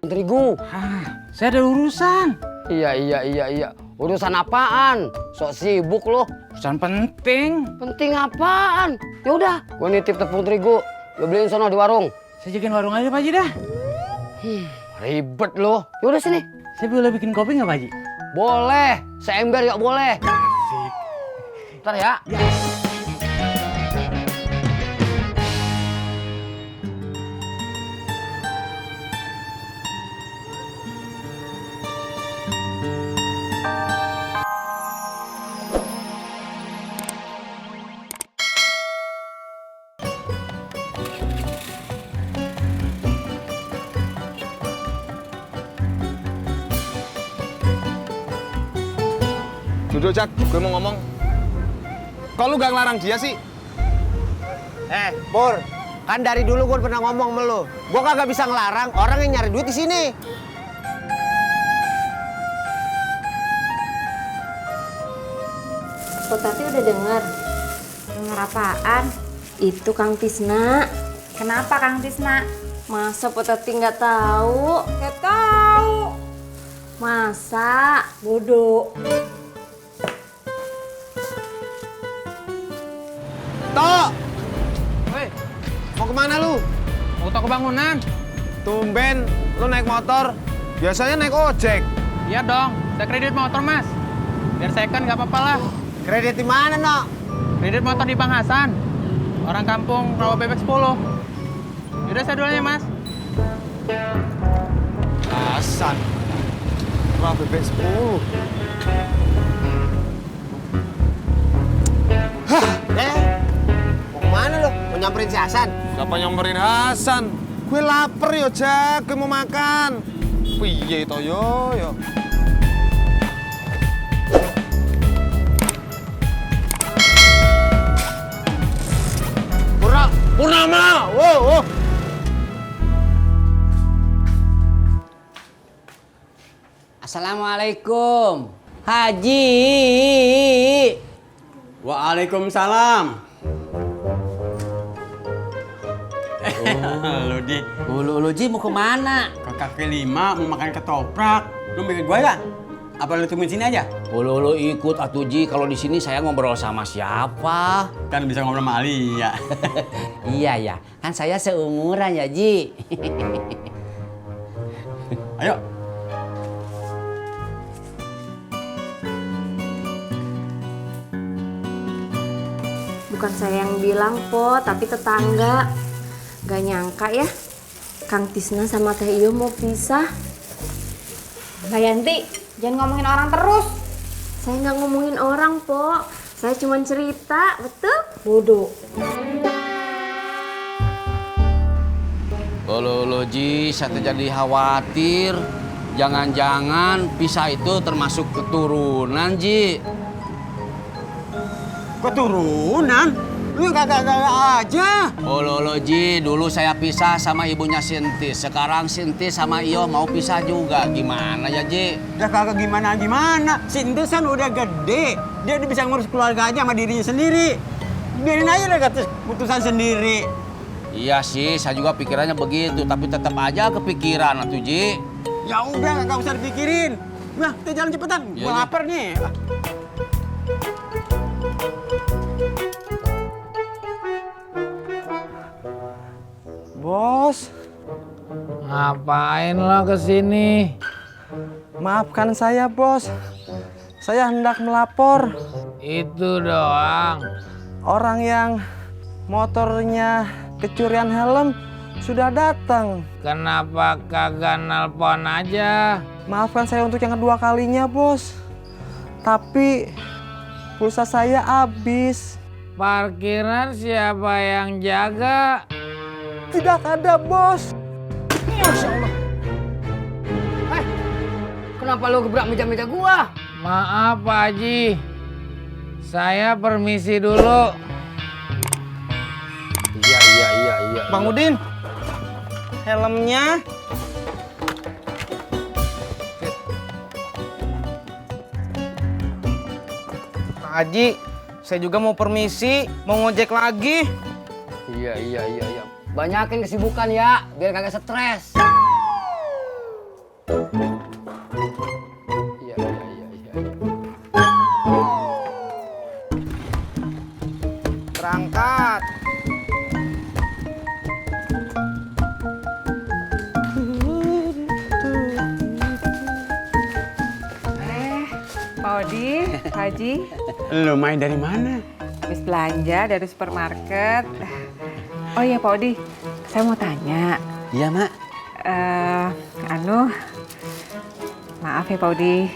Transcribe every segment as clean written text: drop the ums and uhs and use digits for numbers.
terigu. Saya ada urusan. Iya. Urusan apaan? Sok sibuk loh. Urusan penting. Penting apaan? Yaudah, gue nitip tepung terigu. Lo beliin sono di warung. Saya jagain warung aja Pak Haji dah. Ribet loh. Yaudah sini. Saya boleh bikin kopi nggak Pak Haji? Boleh. Seember ya boleh. Asik. Ntar ya. Duduk, Jak. Gue mau ngomong. Kok lu gak ngelarang dia sih? Pur, kan dari dulu gue pernah ngomong sama lu. Gue kagak bisa ngelarang orang yang nyari duit di sini. Potati udah denger? Denger apaan? Itu Kang Tisna. Kenapa Kang Tisna? Masa Potati nggak tahu? Nggak tahu. Masa? Bodoh. Tok! Woi, Mau kemana lu? mau toko bangunan? Tumben, lu naik motor. Biasanya naik ojek. Iya dong, saya kredit motor Mas. Biar second nggak apa-apa lah. Kredit di mana, No? Kredit motor di Bang Hasan. Orang kampung rawa bebek 10. Yaudah saya duluan ya Mas. Hasan. Wah, bebek 10. Mau kemana lu? Mau nyamperin si Hasan? Siapa nyamperin Hasan? Gue lapar yo, Jak. Gue mau makan. Piye to yo. Purnama! Wow. Assalamualaikum. Haji. Waalaikumsalam. Lu Ji mau kemana? Ke kaki lima mau makan ketoprak. Lu mikir gua ya? Apa lu tungguin sini aja? Lu ikut atuh Ji. Kalau di sini saya ngobrol sama siapa? Kan bisa ngobrol sama Ali ya. Iya ya, kan saya seumuran ya Ji. Ayo. Bukan saya yang bilang, Po, tapi tetangga. Gak nyangka ya, Kang Tisna sama Teh Iyo mau pisah. Mbak Yanti, jangan ngomongin orang terus. Saya nggak ngomongin orang, Po. Saya cuma cerita, betul? Bodoh. Lo Ji, saya tuh jadi khawatir. Jangan-jangan pisah itu termasuk keturunan Ji. Keturunan? Lu kagak aja. Lo Ji, dulu saya pisah sama ibunya Sintis. Sekarang Sintis sama Iyo mau pisah juga. Gimana ya Ji? Ya kagak gimana. Sintis kan udah gede. Dia udah bisa ngurus keluarganya sama dirinya sendiri. Biarin aja deh keputusan sendiri. Iya sih, saya juga pikirannya begitu. Tapi tetap aja kepikiran atuh Ji. Ya udah, kagak usah dipikirin. Nah, kita jalan cepetan. Iya, Gua iya. lapar nih. Bos, Ngapain lo kesini? maafkan saya, Bos. Saya hendak melapor Itu doang. orang yang motornya kecurian helm sudah datang. Kenapa kagak nelpon aja? Maafkan saya untuk yang kedua kalinya, Bos. Tapi pulsa saya habis. Parkiran siapa yang jaga? Tidak ada, Bos. Masya Allah. Kenapa lo gebrak meja-meja gua? Maaf Pak Haji. Saya permisi dulu. Iya. Bang Udin, helmnya. Pak Haji, saya juga mau permisi, mau ngojek lagi. Iya. Banyakin kesibukan ya, biar kagak stres. Iya. Berangkat. Pak Odi, Pak Haji, Lu main dari mana? habis belanja dari supermarket. Oh iya Pak Odi, saya mau tanya. Iya, Mak. Maaf ya Pak Odi,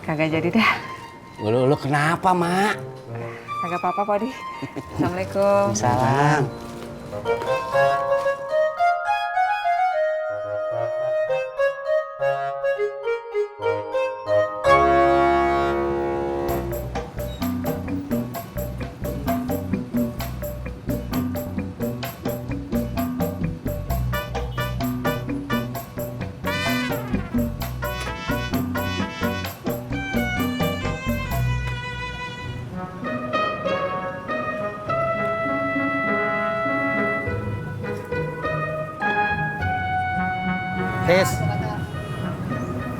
kagak jadi dah. Lu kenapa, Mak? Kagak apa-apa Pak Odi. Assalamualaikum. Salam. Tis,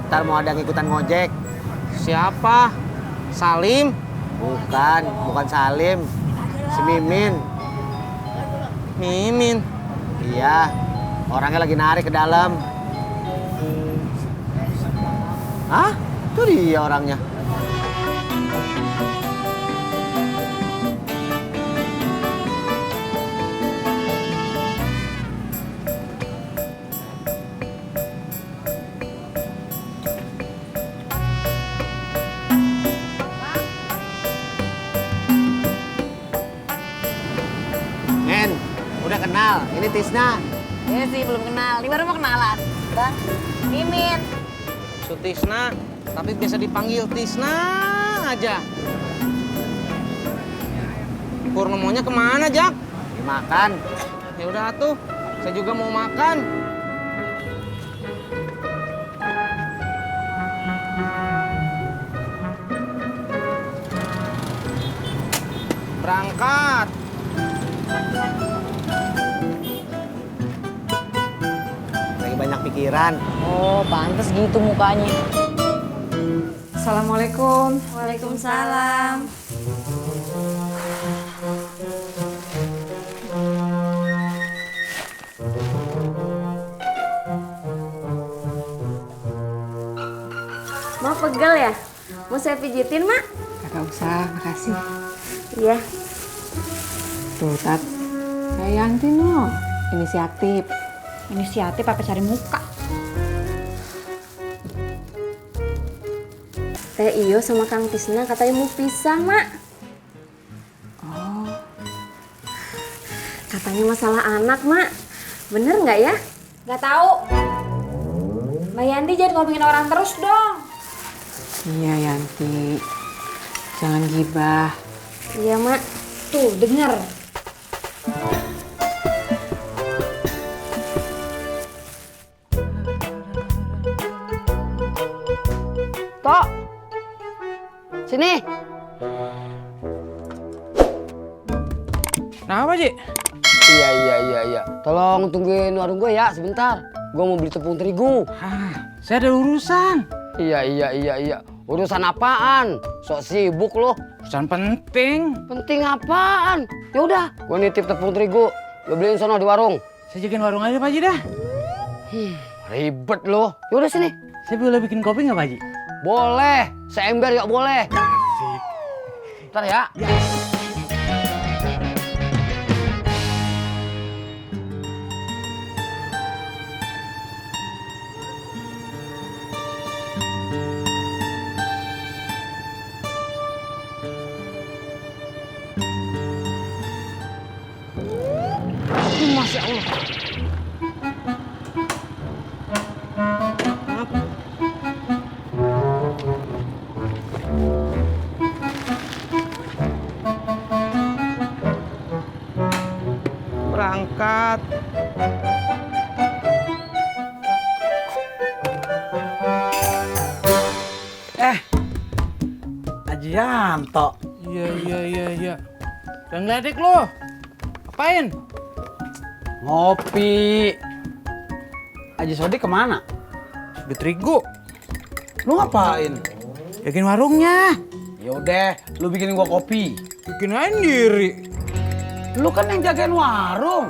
ntar mau ada yang ikutan ngojek. Siapa? Salim? Bukan Salim. Si Mimin. Mimin. Iya, orangnya lagi narik ke dalam. Hah? Itu dia orangnya. Men, udah kenal. Ini Tisna. Iya sih, belum kenal. Ini baru mau kenalan. Bang, Mimin. Sutisna, tapi biasa dipanggil Tisna aja. Purnomonya kemana, Jak? Dimakan. Ya udah tuh, saya juga mau makan. Berangkat. Lagi banyak pikiran. Oh, pantes gitu mukanya. Assalamualaikum. Waalaikumsalam. Mau pegel ya? Mau saya pijitin, Mak? Kagak usah, makasih. Iya. Tuh, Tat. Kayak Yanti no. Inisiatif. Inisiatif apa cari muka? Teh Iyo sama Kang Tisna katanya mau pisah, Mak. Oh, Katanya masalah anak, Mak. Bener nggak ya? Gak tahu. Mbak Yanti jangan ngomongin orang terus dong. iya Yanti. Jangan gibah. Iya, Mak. Tuh, denger. Tok. Sini. Nah apa, Ji? Iya. Tolong tungguin warung gue ya sebentar. Gue mau beli tepung terigu. Saya ada urusan. Iya. Urusan apaan? Sok sibuk loh. Urusan penting. Penting apaan? Ya udah, gue nitip tepung terigu. Lo beliin sono di warung. Saya jagain warung aja, Pak Haji dah. Ribet loh. Ya udah sini. Saya boleh bikin kopi nggak, Pak Haji? Boleh. Seember ya boleh. Asik. Ntar ya. Masya Allah. Berangkat. Haji Yanto. Iya. Jangan ngeledek lo. Ngapain? Ngopi. Haji Sodik kemana? Di Terigu. Lu ngapain? Bikin warungnya. Yaudah, lu bikinin gua kopi. Bikin aja sendiri. Lu kan yang jagain warung.